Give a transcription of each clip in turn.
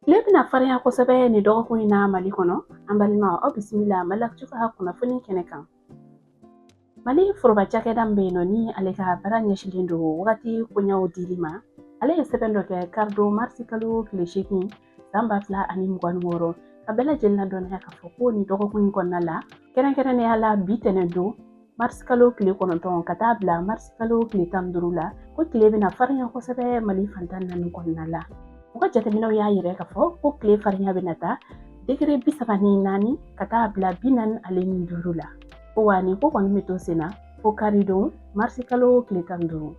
Tile bɛna farinya kosɛbɛ nin dɔgɔkun in na Mali kɔnɔ. An balimaw, aw bisimila Mali Actu ka kunnafoni kɛnɛ kan. Mali foroba cakɛda min bɛ yen nɔ, ni ale ka baara ɲɛsinnen don wagati koɲɛw dili ma, ale ye sɛbɛn dɔ kɛ karidon marisi kalo tile 8 san 2026, ka bɛɛ lajɛlen ladɔnniya k'a fɔ ko nin dɔgɔkun in kɔnɔna la, kɛrɛnkɛrɛnnenya la bi tɛnɛn don marisi kalo tile 9 ka taa bila marisi kalo tile 15 la, ko tile bɛna farinya kosɛbɛ Mali fan 14 kɔnɔna la. U ka jateminɛw y'a yira k'a fɔ ko tile farinya bɛna taa degere 34 ka taa bila 45 la. Ko wa nin ko kɔni bɛ to sen na fo karidon marisi kalo tile 15.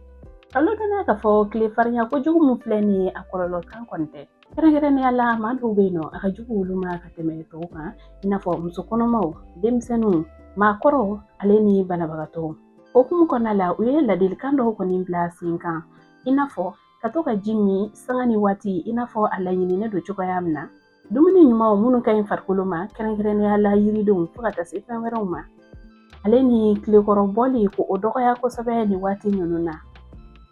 Ka ladɔnniya k'a fɔ tile farinya kojugu min filɛ nin ye, a kɔlɔlɔ kan kɔni tɛ. Kɛrɛnkɛrɛnnenya la, maa dɔw bɛ yen nɔ, a ka jugu olu ma ka tɛmɛ tɔw kan, i n'a fɔ muso kɔnɔmaw, denmisɛnninw, maakɔrɔw ale ni banabagatɔw. O hukumu kɔnɔna la, u ye ladilikan dɔw kɔni bila sen kan, i n'a fɔ ka to ka ji min sanga ni waati, i n'a fɔ a laɲininen don cogoya min na, dumuni ɲumanw minnu ka ɲi farikolo ma, kɛrɛnkɛrɛnnenya la yiridenw, fo ka taa se fɛn wɛrɛw ma, ale ni tilekɔrɔ bɔli, ko o dɔgɔya kosɛbɛ nin waati ninnu na,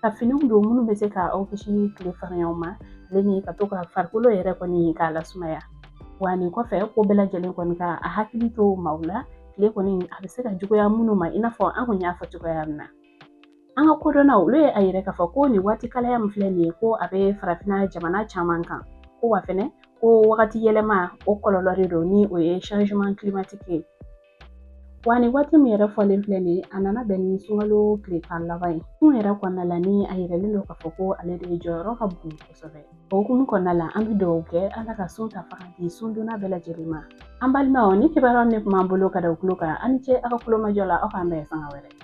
ka finiw don minnu bɛ se ka aw kisi tile farinyaw ma, ale ni ka to ka farikolo yɛrɛ kɔni k'a lasumaya. Wa nin kɔfɛ, ko bɛɛ lajɛlen kɔni ka a hakili to maaw la, tile kɔni a bɛ se ka juguya minnu ma, i n'a fɔ an kɔni y'a fɔ cogoya min na. An ka kodɔnnaw, olu ye a yira k'a fɔ ko nin waati kalaya min filɛ nin ye, ko a bɛ farafinna jamana caman kan, ko wa fɛnɛ ko wagati yɛlɛma o kɔlɔlɔ de don, ni o ye changement climatique ye. Wa nin waati min yɛrɛ fɔlen filɛ nin ye, a nana bɛn ni sunkalo tile 10 laban ye. Sun yɛrɛ kɔnɔna la, ni a yiralen don k'a fɔ ko ale de jɔyɔrɔ ka bon kosɛbɛ. O hukumu kɔnɔna la, an bɛ dugawu kɛ Ala ka sun ta fanga di sundonna bɛɛ lajɛlen ma. An balimaw, ni kibaruya min tun b'an bolo ka da u tulo kan, aw ni ce aw ka kulomajɔ la. Aw k'an bɛn sanga wɛrɛ.